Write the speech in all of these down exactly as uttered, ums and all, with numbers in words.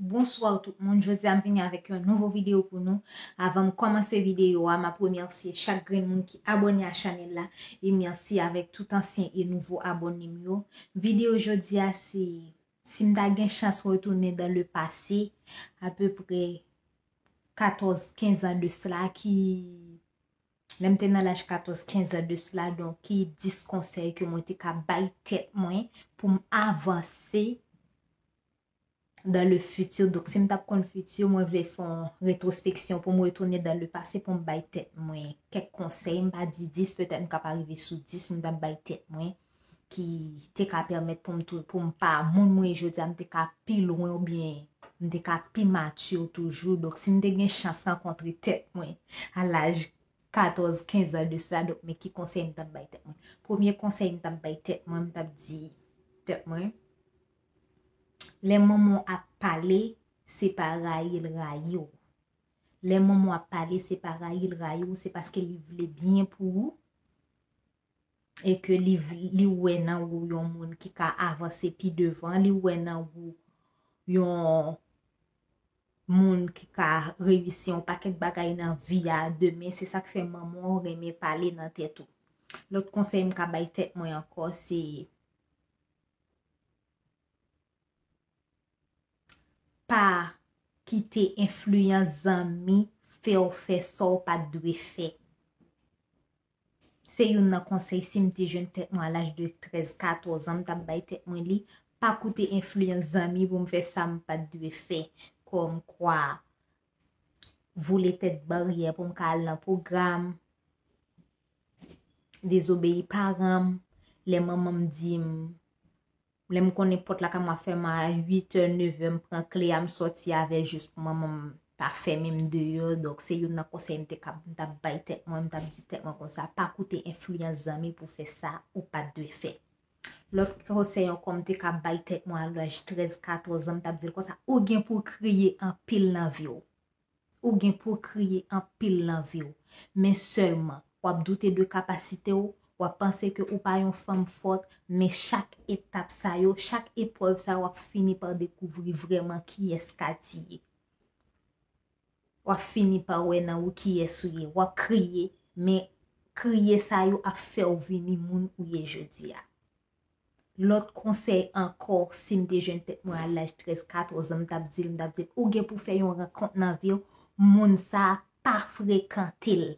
Bonswa tout moun, jodi a m vini avèk yon nouvo videyo pou nou. Avan m kòmanse videyo a, m ap remèsye chak grenn moun ki abòne a chanèl la, e mèsi avèk tout ansyen e nouvo abòne m yo. Videyo jodi a se si m ta gen chans retounen dans le passé, apeprè katòz, kenz an de sila, ki lè m te nan laj katòz, kenz an de sila, donk ki dis konsèy ke mwen te ka bay tèt mwen pou m avanse dans le futur. Donk, si m t ap konn fiti, mwen vle fè yon retwospeksyon pou m retounen dans le passé pou m bay tèt mwen kèk konsèy. M pa di dis, petèt m ka pa rive sou dis, m t ap bay tèt mwen ki te ka pèmèt pou m tou, pou m pa moun mwen ye jodi a, m te ka pi lwen oubyen m te ka pi mati toujou. Donk, si m te gen chans rankontre tèt mwen a laj katòz, kenz an de sa, donk, men ki konsèy m t ap bay tèt mwen? Premye konsèy m t ap bay tèt mwen, m t ap di tèt mwen, lè manman w ap pale, se pa rayi l rayi w. Lè manman w ap pale, se pa rayi l rayi w, se paske li vle byen pou ou e ke li, li wè nan ou yon moun ki ka avanse pi devan, li wè nan ou yon moun ki ka reyisi yon pakèt bagay nan vi a demen. Se sa k fè manman w renmen pale nan tèt ou. Lòt konsèy m ka bay tèt mwen ankò, se pa kite enfliyans zanmi fè w fè sa w pa t dwe fè. Se youn nan konsèy, si m te jwenn tèt mwen a laj de trèz, katòz an, m t ap bay tèt mwen li, pa koute enfliyans zanmi pou m fè sa m pa t dwe fè, kòmkwa voule tèt baryè pou m ka al nan pwogram, dezobeyi paran m, lè manman m di m, lè m konnen pòt la ka m ap fèmen a uit è, nèf è, m pran kle a, m sòti avè l jis pou manman m pa fèmen m deyò. Donk, se youn nan konsèy m te ka, m t ap bay tèt mwen, m t ap di tèt mwen konsa, pa koute enfliyans zanmi pou fè sa ou pa t dwe fè. Lòt konsèy ankò m te ka bay tèt mwen a laj trèz, katòz an, m t ap di l konsa, ou gen pou w kriye anpil nan vi w. Ou gen pou w kriye anpil nan vi w. Men sèlman, w ap doute de kapasite w, w ap panse ke ou pa yon fanm fòt, men chak etap sa yo, chak eprèv sa yo, w ap fini pa dekouvri vrèman kiyès Katy ye. W ap fini pa wè nan ou kiyès ou ye. W ap kriye, men kriye sa yo ap fè w vini moun ou ye jodi a. Lòt konsèy ankò, si m te jwenn tèt mwen a laj trèz, katòz an, m t ap di l, m t ap di l, ou gen pou fè yon rankont nan vi w, moun sa a pa frekante l.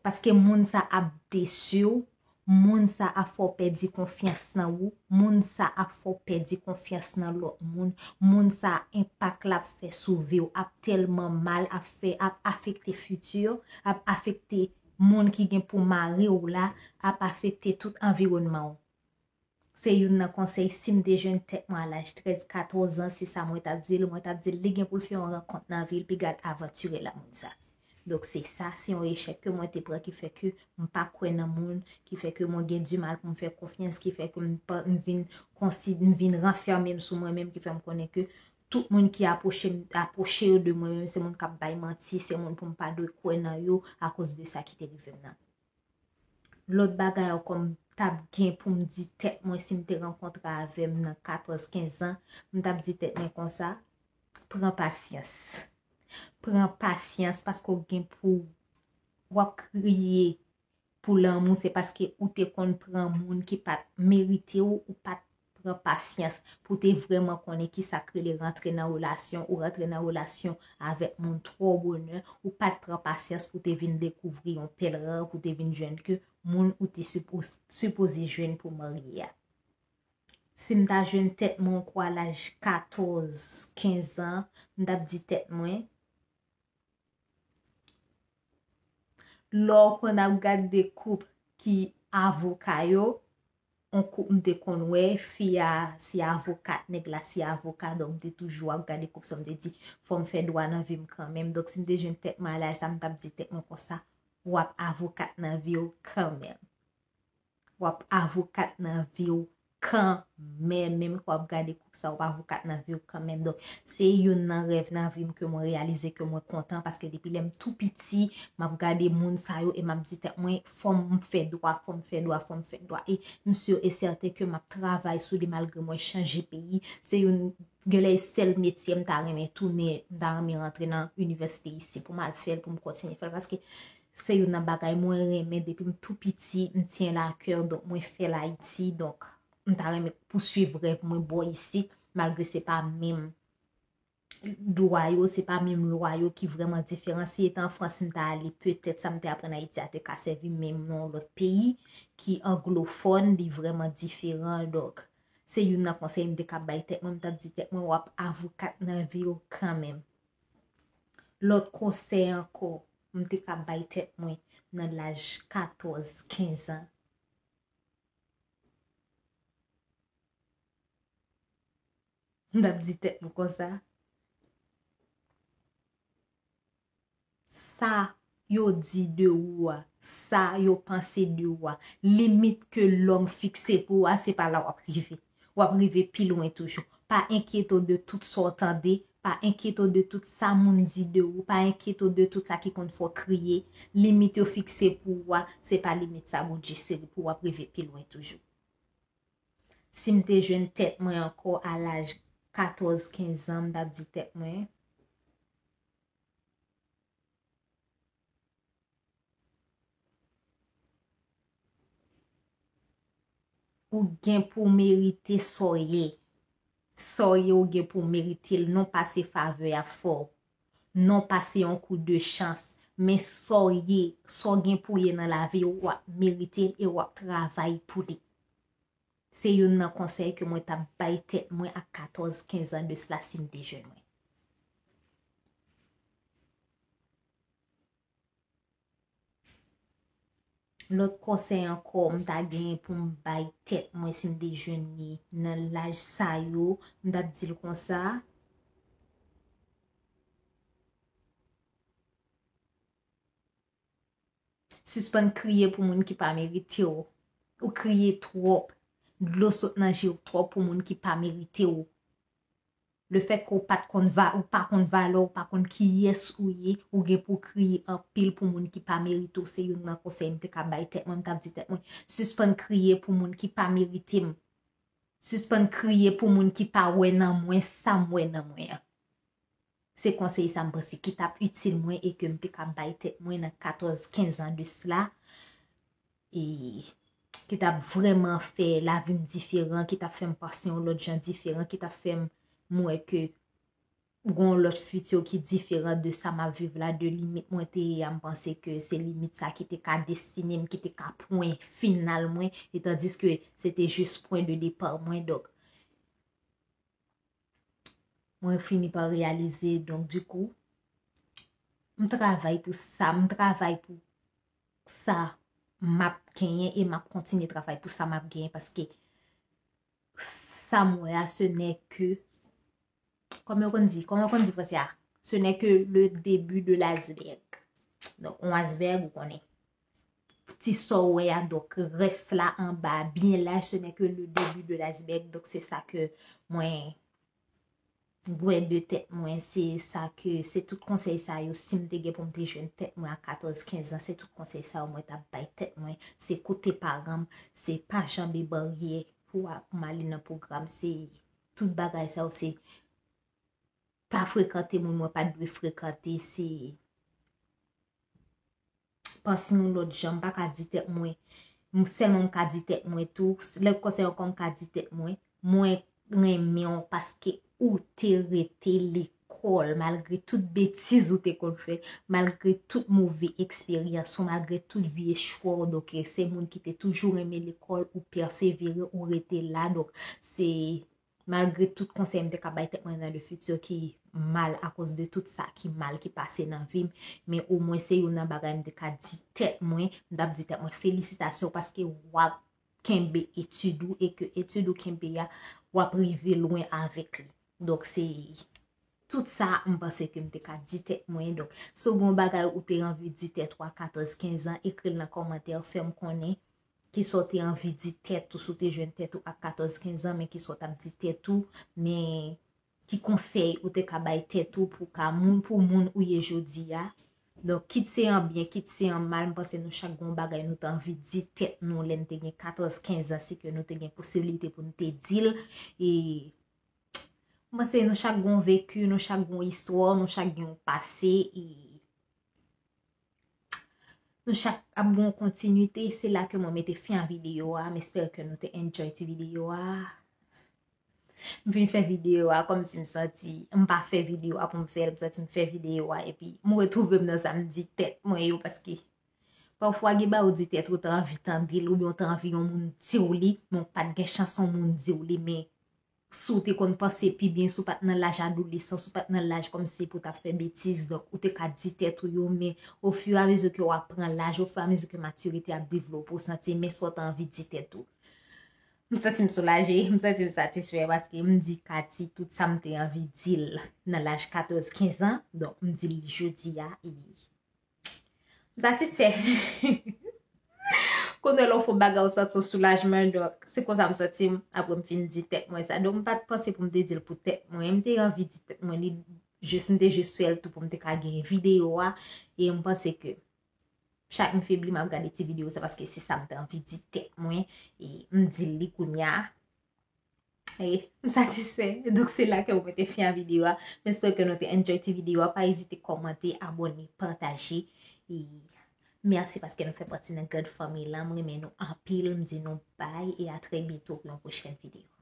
Paske moun sa ap desi w, moun sa ap fè w pèdi konfyans nan ou, moun sa ap fè w pèdi konfyans nan lòt moun, moun sa a enpak l ap fè sou vi w ap tèlman mal, ap fè, ap afekte fiti, ap afekte moun ki gen pou mari w la, ap afekte tout anviwònman w. Se youn nan konsèy, si m te jwenn tèt mwen a laj trèz, katòz an, se sa mwen t ap di l, mwen t ap di l, li gen pou l fè yon rankont nan vi l, piga l avantire l a moun sa. Donk, se sa, se yon echèk ke mwen te pran ki fè ke m pa kwè nan moun, ki fè ke mwen gen dimal pou m fè konfyans, ki fè ke m pa, m vin konsi, m vin ranfèmen m sou mwen menm, ki fè m konnen ke tout moun ki apwoche m, apwoche yo de mwen menm, se moun k ap bay manti, se moun pou m pa dwe kwè nan yo akoz de sa ki te rive m nan. Lòt bagay ankò m t ap gen pou m di tèt mwen si m te rankontre avè m nan katòz, kenz an, m t ap di tèt mwen konsa, pran pasyans. Pran pasyans paske w gen pou, w ap kriye pou lanmou, se paske ou te konn pran moun ki pa t merite w, ou pa t pran pasyans pou w te vrèman konnen ki sa k rele rantre nan relasyon, ou rantre nan relasyon avèk moun twò bonè, ou pa t pran pasyans pou w te vin dekouvri yon pèl ra, pou w te vin jwenn ke moun ou te sipo-, sipoze jwenn pou marye a. Si m ta jwenn tèt mwen ankò a laj katòz, kenz an, m t ap di tèt mwen, lè w konn ap gade koup ki avoka yo, yon koup m te konn wè, fi a se avokat, nèg la se avoka, donk m te toujou ap gade koup sa, m te di, fò m fè dwa nan vi m kanmenm. Donk, si m te jwenn tèt mwen a laj sa, m t ap di tèt mwen konsa, w ap avokat nan vi w kanmenm. W ap avokat nan vi w kanmenm, menm ke w ap gade koup sa, w avokat nan vi w kanmenm. Donk, se youn nan rèv nan vi m ke mwen reyalize ke mwen kontan, paske depi lè m tou piti, m ap gade moun sa yo e m ap di tèt mwen, fò m fè dwa, fò m fè dwa, fò m fè dwa. E m si e sèten ke m ap travay sou li malgre mwen chanje peyi. Se youn, genlè e sèl metye m ta renmen tounen, m ta renmen rantre nan inivèsite isi pou m al fè l, pou m kontinye fè l, paske se youn nan bagay mwen renmen depi m tou piti, m tyen l a kè, donk mwen fè l Ayiti, donk m ta renmen pouswiv rèv mwen bò isit, malgre se pa menm dwa yo, se pa menm lwa yo ki vrèman diferan. Si se te an Frans m ta ale, petèt sa m te aprann Ayiti a te ka sèvi, men m nan yon lòt peyi ki anglofòn, li vrèman diferan. Donk, se youn nan konsèy m te ka bay tèt mwen, m t ap di tèt mwen, w ap avokat nan vi w kanmenm. Lòt konsèy ankò, m te ka bay tèt mwen nan laj katòz, kenz an. M t ap di tèt mwen konsa, sa yo di de ou a, sa yo panse de ou a, limit ke lòm fikse pou ou a, se pa la w ap rive. W ap rive pi lwen toujou. Pa enkyete w de tout sa w tande, pa enkyete w de tout sa moun di de ou, pa enkyete w de tout sa ki konn fè w kriye. Limit yo fikse pou ou a, se pa limit sa Bondye sere pou w ap rive pi lwen toujou. Si m te jwenn tèt mwen ankò a laj katòz, kenz an, m t ap di tèt mwen, ou gen pou merite sa w ye. Sa w ye, ou gen pou merite l. Non pa se favè y ap fè w. Non pa se yon kou de chans. Men sa w ye, sa w gen pou w ye nan lavi, w ap merite l e w ap travay pou li. Se youn nan konsèy ke mwen t ap bay tèt mwen a katòz, kenz an de sila si m te jèn mwen. Lòt konsèy ankò m ta genyen pou m bay tèt mwen si m te jwenn li nan laj sa yo, m t ap di l konsa, sispann kriye pou moun ki pa merite w. Ou kriye twòp. Dlo sot nan je w twòp pou moun ki pa merite w. Lefètke w pa t konn va-, ou pa konn valè w, ou pa konn kiyès ou ye, ou gen pou w kriye anpil pou moun ki pa merite w. Se youn nan konsèy m te ka bay tèt mwen, m t ap di tèt mwen, sispann kriye pou moun ki pa merite m. Sispann kriye pou moun ki pa wè nan mwen sa m wè nan mwen an. Se konsèy sa m panse ki t ap itil mwen e ke m te ka bay tèt mwen nan katòz, kenz an de sila. E ki t ap vrèman fè lavi m diferan, ki t ap fè m panse yon lòt jan diferan, ki t ap fè m, m wè ke gon lòt fiti ki diferan de sa m ap viv la, de limit mwen te ye a, m panse ke se limit sa ki te ka destine m, ki te ka pwen final mwen, e tandiske se te jis pwen de depa mwen. Donk, mwen fini pa reyalize, donk, dikou, m travay pou sa, m travay pou sa m ap genyen e m ap kontinye travay pou sa m ap genyen, paske sa m wè a, ce n'est que, kòman yo konn di, kòman yo konn di franse a? Ce n'est que le début de l'iceberg. Donk, yon iceberg, ou konnen. Ti sa w wè a, donk, rès la anba a byen laj, ce n'est que le début de l'iceberg. Donk, se sa ke mwen wè de tèt mwen, se sa ke, se tout konsèy sa yo, si m te gen pou m te jwenn tèt mwen a katòz, kenz an, se tout konsèy sa yo mwen t ap bay tèt mwen, se koute paran m, se pa janbe baryè pou a-, pou m ale nan pwogram, se tout bagay sa yo, se pa frekante moun mwen pa t dwe frekante, se panse yon lòt jan, m pa ka di tèt mwen, m sèlman m ka di tèt mwen tou, lè konsèy ankò m ka di tèt mwen, mwen renmen w paske ou te rete lekòl, malgre tout betiz ou te konn fè, malgre tout move eksperyans ou, malgre tout vye chwa w, donk, se moun ki te toujou renmen lekòl, ou pèsevere, ou rete la, donk, se malgre tout konsèy m te ka bay tèt mwen nan le futur ki mal akoz de tout sa ki mal ki pase nan vi m, men omwen se youn nan bagay m te ka di tèt mwen, m t ap di tèt mwen, felisitasyon paske w ap kenbe etid ou e ke etid ou kenbe a, w ap rive lwen avèk li. Donk, se tout sa m panse ke m te ka di tèt mwen. Donk, si w gen yon bagay ou te anvi di tèt ou a katòz, kenz an, ekri l nan kòmantè, fè m konnen. kisa w te anvi di tèt ou, si w te jwenn tèt ou ak katòz kenz an, men kisa w t ap di tèt ou, men ki konsèy ou te ka bay tèt ou pou ka moun, pou moun ou ye jodi a. Donk, kit se an byen, kit se an mal, m panse nou chak gen yon bagay nou te anvi di tèt nou lè n te gen katòz kenz an, se ke nou te gen posiblite pou n te di l. E m panse nou chak gen yon veki, nou chak gen yon istwa, nou chak gen yon pase, e nou chak ap gen yon kontinite. Se la ke mwen mete fen a videyo a. M espere ke nou te enjoy ti videyo a. M vin fè videyo a kòmsi m santi m pa fè videyo a pou m fè l, m santi m fè videyo a, epi m retwouve m nan sa m di tèt mwen yo, paske pafwa gen bagay ou di tèt ou, ou ta anvi tande l, oubyen ou ta anvi yon moun di w li, men w pa t gen chans yon moun di w li, men si w te konn panse pi byen, si w pa t nan laj adolesans, si w pa t nan laj kòmsi pou w t ap fè betiz, donk ou te ka di tèt ou yo, men ofiramezi ke w ap pran laj, ofiramezi ke matirite ap devlope, w santi men sa w ta anvi di tèt ou. M santi m soulaje, m santi m satisfè paske m di Katy tout sa m te anvi di l nan laj katòz kenz an, donk m di l jodi a, e m satisfè. Konnen lè w fè yon bagay ou santi yon soulajman, donk se konsa m santi m apre m fin di tèt mwen sa. Donk m pa t panse pou m te di l pou tèt mwen, m te anvi di tèt mwen li, jis m te jis fè l tou pou m te ka gen videyo a, e m panse ke chak m febli m ap gade ti videyo sa paske se sa m te anvi di tèt mwen, e m di l li kounye a. E m satisfè. Donk se la ke mwen te fen a videyo a. M espere ke nou te enjoy ti videyo a. Pa ezite kòmante, abòne, pataje. E mèsi paske nou fè pati nan grand fanmi lan. M renmen nou anpil. M di nou bye e a trè byento pou yon pwochèn videyo.